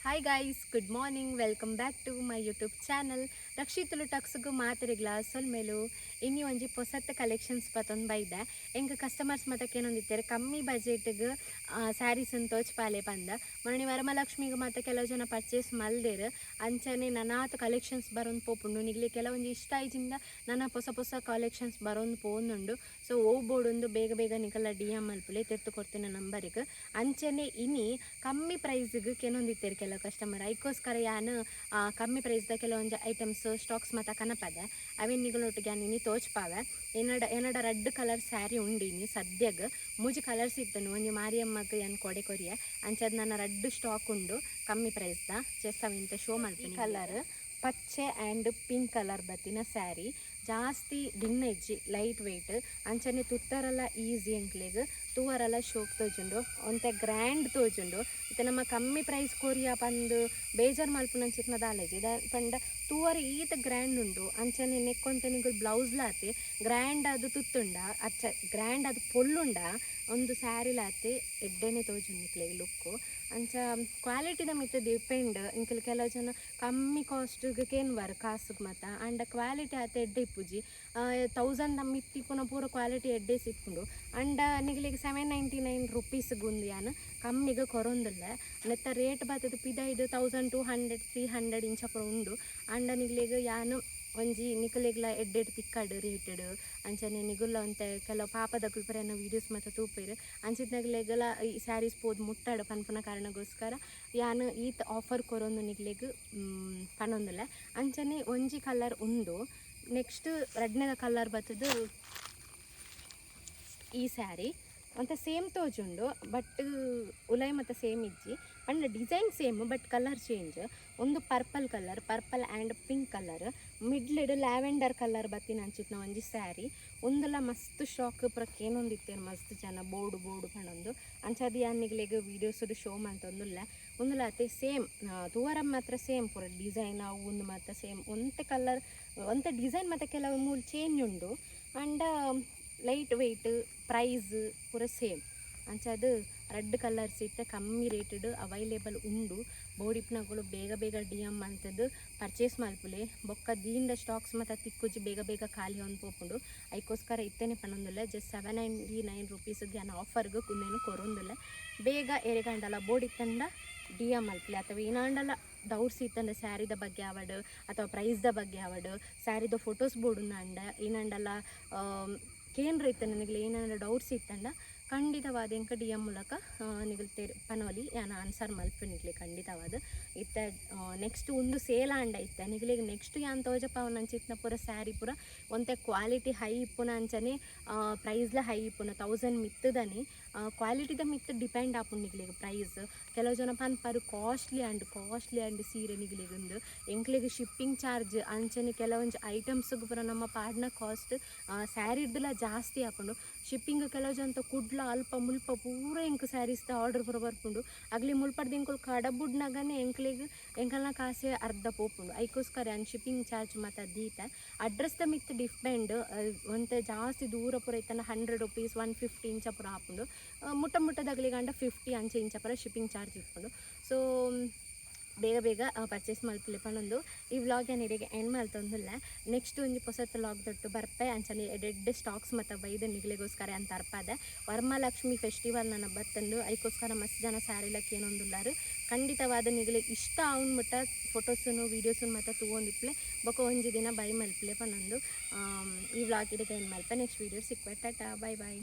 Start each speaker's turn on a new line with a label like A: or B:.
A: Hi guys, good morning, welcome back to my YouTube channel. ರಕ್ಷಿತುಲು ಟಾಕ್ಸ್ಗು ಮಾತೆರೆಗ್ಲಾ ಸೊಲ್ಮೆಲು. ಇನ್ನಿ ಒಂಜಿ ಪೊಸತ್ collections ಪತೊಂದು ಬೈದೆ. ಎಂಕ್ ಕಸ್ಟಮರ್ಸ್ ಮತಕ್ಕೇನೊಂದಿತ್ತೆರ್, ಕಮ್ಮಿ ಬಜೆಟ್ಗ್ ಸ್ಯಾರೀಸ್ ತೋಚ್ಪಾಲೆ ಪಂದ. ಮೊನ್ನೆ ವರಮಹಾಲಕ್ಷ್ಮಿಗೆ ಮಾತ ಕೆಲವು ಜನ ಪರ್ಚೇಸ್ ಮಲ್ದೆರ್. ಅಂಚನೆ ನನಾತ್ ಕಲೆಕ್ಷನ್ಸ್ ಬರೊಂದು ಪೋಪುಂಡು. ನಿಗ್ಲಿ ಕೆಲವೊಂಜಿ ಇಷ್ಟ ಆಯ್ಜಿಂದ ನನ ಪೊಸ ಪೊಸ ಕಲೆಕ್ಷನ್ಸ್ ಬರೊಂದು ಪೋಂದುಂಡು. ಸೊ ಓ ಬೋಡೊಂದು ಬೇಗ ಬೇಗ ನಿಕಲ ಡಿಎಮ್ ಮಲ್ಪುಲೆ ತಿರ್ತು ಕೊರ್ತಿನ ನಂಬರಿಗೆ. ಅಂಚನೆ ಇನಿ ಕಮ್ಮಿ ಪ್ರೈಸ್ಗೆ ಕೆನೊಂದಿತ್ತೆರ್ ಕೆಲವು ಕಸ್ಟಮರ್. ಐಕೋಸ್ಕರ ಯಾನ್ ಕಮ್ಮಿ ಪ್ರೈಸ್ದ ಕೆಲವೊಂಜಿ ಐಟಮ್ಸ್ ಸ್ಟಾಕ್ಸ್ ಮಾತ ಕನಪದೆ. ಅವೆನ್ ನಿಗಳೊಟ್ಟಿಗೆ ಯಾನ್ ಇನಿ ತೋಚ್ಪಾವೆ. ಎನ್ನಡ ಎನ್ನಡ ರೆಡ್ ಕಲರ್ ಸ್ಯಾರಿ ಉಂಡಿನಿ. ಸದ್ಯಗ್ ಮೂಜಿ ಕಲರ್ಸ್ ಇತ್ತನು. ಒಂಜಿ ಮಾರಿಯಮ್ಮಗ್ ಯಾನ್ ಕೊಡೆ ಕೊರಿಯೆ. ಅಂಚಾದ್ ನನ್ನ ರಡ್ಡ್ ಸ್ಟಾಕ್ ಉಂಡು ಕಮ್ಮಿ ಪ್ರೈಸ್ದ. ಜಸ್ಟ್ ಅವಿಂತ ಶೋ ಮಲ್ಪುನಿ. ಕಲರ್ ಪಚ್ಚೆ ಆ್ಯಂಡ್ ಪಿಂಕ್ ಕಲರ್ ಬತ್ತಿನ ಸ್ಯಾರಿ. ಜಾಸ್ತಿ ದಿನ್ನ ಇಜ್ಜಿ, ಲೈಟ್ ವೆಯ್ಟ್. ಅಂಚನೆ ತುತ್ತರಲ ಈಸಿ ಎಂಕ್ಲೆಗ್, ತೂವರಲ ಶೋಕ್ ತೋಜುಂಡು, ಒಂತೆ ಗ್ರ್ಯಾಂಡ್ ತೋಜುಂಡು. ಇತ್ತೆ ನಮ್ಮ ಕಮ್ಮಿ ಪ್ರೈಸ್ ಕೊರಿಯ ಪಂದ್ ಬೇಜಾರು ಮಲ್ಪುನಂಚಿತ್ನ ದಾಲೇಜಿ ಪಂಡ ತೂವರ ಈತ ಗ್ರ್ಯಾಂಡ್ ಉಂಡು. ಅಂಚನೆ ನೆಕ್ಕೊಂತೆ ನಿಗುಲ್ ಬ್ಲೌಸ್ಲಾತೆ ಗ್ರ್ಯಾಂಡ್ ಅದು ತುತ್ತುಂಡ, ಅಚ್ಚ ಗ್ರ್ಯಾಂಡ್ ಅದು ಪೊಳ್ಳುಂಡ ಒಂದು ಸ್ಯಾರಿಲಾತೆ ಎಡ್ಡೆನೆ ತೋಜುಂಡು ನಿಕ್ಲೆಗ್ ಲುಕ್ಕು. ಅಂಚ ಕ್ವಾಲಿಟಿದ ಮಿತ್ತ್ ಡಿಪೆಂಡ್. ಇಂಕಲ್ ಕೆಲವು ಜನ ಕಮ್ಮಿ ಕಾಸ್ಟ್ಗೆ ಕೇನ್ವರ್ ಕಾಸುಗ್ ಮಾತ. ಆಂಡ ಕ್ವಾಲಿಟಿ ಆತ ಎಡ್ಡೆ ಇಪ್ಪುಜಿ. 1000 ಮಿತ್ತ್ ಇಪ್ಪುನ ಪೂರ ಕ್ವಾಲಿಟಿ ಎಡ್ಡೆ ಸಿಪ್ಪುಂಡು. ಅಂಡ ನಿಗಲಿಗೆ 799 ರುಪೀಸ್ಗೆ ಉಂದು ಯಾನ್ ಕಮ್ಮಿಗೆ ಕೊರೊಂದುಲ್ಲೆ. ನೆತ್ತ ರೇಟ್ ಬತ್ತದ ಪಿದೈದು 1200, 300 ಇಂಚ ಪೂರ ಉಂಡು. ಆಂಡ ನಿಗ್ಲೆಗ್ ಯಾನ್ ಒಂಜಿ ನಿಕಲೆಗ್ಲ ಎಡ್ಡೆಡ್ ತಿಕ್ಕಡ್ ರೇಟೆಡ್. ಅಂಚನೆ ನಿಗುಲ್ಲ ಒಂತೆ ಕೆಲವು ಪಾಪದಕುಲು ಪೂರ ಎನ್ನ ವೀಡಿಯೋಸ್ ಮಾತ ತೂಪೆರ್. ಅಂಚಿತ್ನಗ್ಲೆಗ್ಲ ಈ ಸ್ಯಾರೀಸ್ ಪೋದು ಮುಟ್ಟಾಡು ಪನ್ಪುನ ಕಾರಣಗೋಸ್ಕರ ಯಾನ್ ಈತ್ ಆಫರ್ ಕೊರೊಂದು ನಿಗ್ಲೆಗ್ ಪನೊಂದುಲ್ಲೆ. ಅಂಚನೆ ಒಂಜಿ ಕಲರ್ ಉಂಡು. ನೆಕ್ಸ್ಟ್ ರಡ್ಡನೇದ ಕಲರ್ ಬತ್ತದು ಈ ಸ್ಯಾರಿ. ಒಂತೆ ಸೇಮ್ ತೋಜುಂಡು, ಬಟ್ ಉಲೈ ಮತ್ತು ಸೇಮ್ ಇಜ್ಜಿ. ಪಂಡ design same, but colour change. ಒಂದು purple colour, purple and pink colour, ಮಿಡ್ಲಿಡ್ ಲ್ಯಾವೆಂಡರ್ colour ಬತ್ತಿನ ಅಂಚಿತ್ನ ಒಂಜಿ ಸ್ಯಾರಿ. ಒಂದಲ ಮಸ್ತ್ ಶಾಕ್ ಪೂರ ಕೇನೊಂದಿತ್ತೇರು ಮಸ್ತ್ ಜನ, ಬೋಡು ಬೋಡು ಪಂಡೊಂದು. ಅಂಚಾದ್ ಯಾನ್ ನಿಗ್ಲೆಗ್ ವೀಡಿಯೋಸ್ ಶೋ ಮಲ್ತೊಂದುಲ್ಲೆ. ಒಂದುಲ ಅತೆ ಸೇಮ್, ತೂವರ ಮಾತ್ರ ಸೇಮ್. ಪೂರ ಡಿಸೈನ್ ಅವು ಒಂದು ಮಾತ್ರ ಸೇಮ್. ಒಂತೆ ಕಲರ್, ಒಂತೆ ಡಿಸೈನ್ ಮತ್ತು ಕೆಲವು ಮೂಲು ಚೇಂಜ್ ಉಂಡು. ಆಂಡ ಲೈಟ್ ವೆಯ್ಟ್, ಪ್ರೈಸ್ ಪೂರ ಸೇಮ್. ಅಂಚಾದ್ ರೆಡ್ ಕಲರ್ಸ್ ಇತ್ತೆ ಕಮ್ಮಿ ರೇಟೆಡ್ ಅವೈಲೇಬಲ್ ಉಂಡು. ಬೋಡಿಪ್ನಗಳು ಬೇಗ ಬೇಗ ಡಿಎಮ್ ಅಂತದ್ದು ಪರ್ಚೇಸ್ ಮಲ್ಪುಲೆ. ಬೊಕ್ಕ ದೀಂದ ಸ್ಟಾಕ್ಸ್ ಮತ್ತು ತಿಕ್ಕುಜಿ, ಬೇಗ ಬೇಗ ಖಾಲಿ ಒಂದು ಪೋಪುಂಡು. ಐಕೋಸ್ಕರ ಇತ್ತೇನೆ ಪನೊಂದುಲ್ಲೆ. ಜಸ್ಟ್ 799 ರುಪೀಸ್ಗೆ ಯಾನ್ ಆಫರ್ಗೆ ಕುಂದೇನು ಕೊರೊಂದುಲ್ಲೆ. ಬೇಗ ಎರೆಗಂಡಲ ಬೋಡಿತ್ತಂಡ ಡಿಎಮ್ ಮಲ್ಪುಲೆ. ಅಥವಾ ಏನಾಂಡಲ ಡೌಟ್ಸ್ ಇತ್ತಂಡ, ಸ್ಯಾರಿದ ಬಗ್ಗೆ ಆವಡ್ ಅಥವಾ ಪ್ರೈಸ್ದ ಬಗ್ಗೆ ಆವಡ್, ಸ್ಯಾರಿದ ಫೋಟೋಸ್ ಬೋಡುಂದಾಂಡ, ಏನಂಡಲ ಕೇಂದ್ರ ಇತ್ತ ನನಗೆ ಏನಾಂಡ ಡೌಟ್ಸ್ ಇತ್ತಂಡ, ಖಂಡಿತವಾದ ಎಂಕ ಡಿಎಮ್ ಮೂಲಕ ನಿಗಲ್ ತೇರ್ ಪನೋಲಿ. ಯಾನ್ ಆನ್ಸರ್ ಮಲ್ಪು ನಿಗ್ಲೆ ಖಂಡಿತವಾದ. ಇತ್ತೆ ನೆಕ್ಸ್ಟ್ ಒಂದು ಸೇಲ್ ಆಂಡ ಇತ್ತೆ ನಿಗ್ಲೆಗ್ ನೆಕ್ಸ್ಟ್ ಯಾನ್ ತೋಜಪಾವನ ಅಂಚಿತ್ನ ಪೂರ ಸ್ಯಾರಿ ಪೂರ ಒಂತೆ ಕ್ವಾಲಿಟಿ ಹೈ ಇಪ್ಪುನ, ಅಂಚನೆ ಪ್ರೈಸ್ಲ ಹೈ ಇಪ್ಪುನ, 1000 ಮಿತ್ತದನೆ. ಕ್ವಾಲಿಟಿದ ಮಿತ್ತು ಡಿಪೆಂಡ್ ಆಪುಂಡು ನಿಗ್ಲೆಗ್ ಪ್ರೈಸ್. ಕೆಲವು ಜನ ಪನ್ಪರು ಕಾಸ್ಟ್ಲಿ ಅಂಡ್ ಕಾಸ್ಟ್ಲಿ ಅಂಡ್ ಸೀರೆ ನಿಗ್ಲೆಗ್. ಎಂಕ್ಲೆಗ್ ಶಿಪ್ಪಿಂಗ್ ಚಾರ್ಜ್, ಅಂಚನೆ ಕೆಲವೊಂಜಿ ಐಟಮ್ಸ್ಗೆ ಪೂರ ನಮ್ಮ ಪಾಡ್ನ ಕಾಸ್ಟ್ ಸ್ಯಾರಿಡ್ದುಲ ಜಾಸ್ತಿ ಆಪುಂಡು. ಶಿಪ್ಪಿಂಗ್ ಕೆಲವು ಜನ ಕುಡ್ಲ ಅಲ್ಪ ಮುಲ್ಪ ಪೂರ ಎಂಕ್ ಸ್ಯಾರೀಸ್ದ ಆರ್ಡರ್ ಪೂರ ಬರ್ಪುಂಡು. ಅಗ್ಲಿ ಮುಲ್ಪಡ್ದು ಎಂಕುಲು ಕಡಬುಡ್ನಗನೆ ಎಂಕ್ಲೆಗ್ ಎಂಕಲ್ನ ಕಾಸೆ ಅರ್ಧ ಪೋಪುಂಡು. ಐಕೋಸ್ಕರ ಯಾನ್ ಶಿಪ್ಪಿಂಗ್ ಚಾರ್ಜ್ ಮಾತ ದೀತೆ. ಅಡ್ರೆಸ್ದ ಮಿತ್ತು ಡಿಪೆಂಡ್. ಒಂತೆ ಜಾಸ್ತಿ ದೂರ ಪೂರ ಇತ್ತಂಡ 100 ರುಪೀಸ್, 150 ಇಂಚ ಪೂರ ಆಪುಂಡು. ಮುಟ್ಟ ಮುಟ್ಟದಗ್ಲಿಗಂಡ 50 ಅಂಚೆ ಇಂಚ ಪೂರ ಶಿಪ್ಪಿಂಗ್ ಚಾರ್ಜ್ ಇಪ್ಪುಂಡು. ಸೊ ಬೇಗ ಬೇಗ ಪರ್ಚೇಸ್ ಮಲ್ಪುಲೆ ಪನೊಂದು ಈ ವ್ಲಾಗ್ ಯಾನ್ ಇಡೆಗೆ ಎಂಡ್ ಮಲ್ತೊಂದುಲ್ಲೆ. ನೆಕ್ಸ್ಟ್ ಒಂಜಿ ಪೊಸತ್ ವ್ಲಾಗ್ ದೊಟ್ಟು ಬರ್ಪೆ. ಅಂಚನೆ ಎಡ್ಡೆಡ್ಡೆ ಸ್ಟಾಕ್ಸ್ ಮತ್ತು ಬೈದ ನಿಗ್ಲೆಗೋಸ್ಕರ ಅಂತ ಅರ್ಪದೆ. ವರಮಹಾಲಕ್ಷ್ಮಿ ಫೆಸ್ಟಿವಲ್ ನನ್ನ ಬತ್ತಂದು. ಐಕೋಸ್ಕರ ಮಸ್ತ್ ಜನ ಸ್ಯಾರಿ ಲಕ್ಕ ಏನೊಂದುಲ್ಲಾರು. ಖಂಡಿತವಾದ ನಿಗ್ಲೆ ಇಷ್ಟ ಅವನ್ ಮುಟ್ಟ ಫೋಟೋಸನ್ನು ವೀಡಿಯೋಸನ್ನು ಮತ್ತು ತಗೊಂಡಿಪ್ಲೆ. ಬೊಕ ಒಂಜಿ ದಿನ ಬೈ ಮಲ್ಪಲೆ ಪನೊಂದು ಈ ವ್ಲಾಗ್ ಇಡೆಗೆ ಎಂಡ್ ಮಲ್ಪೆ. ನೆಕ್ಸ್ಟ್ ವೀಡಿಯೋ ಸಿಕ್ವೆ. Tata, bye boy.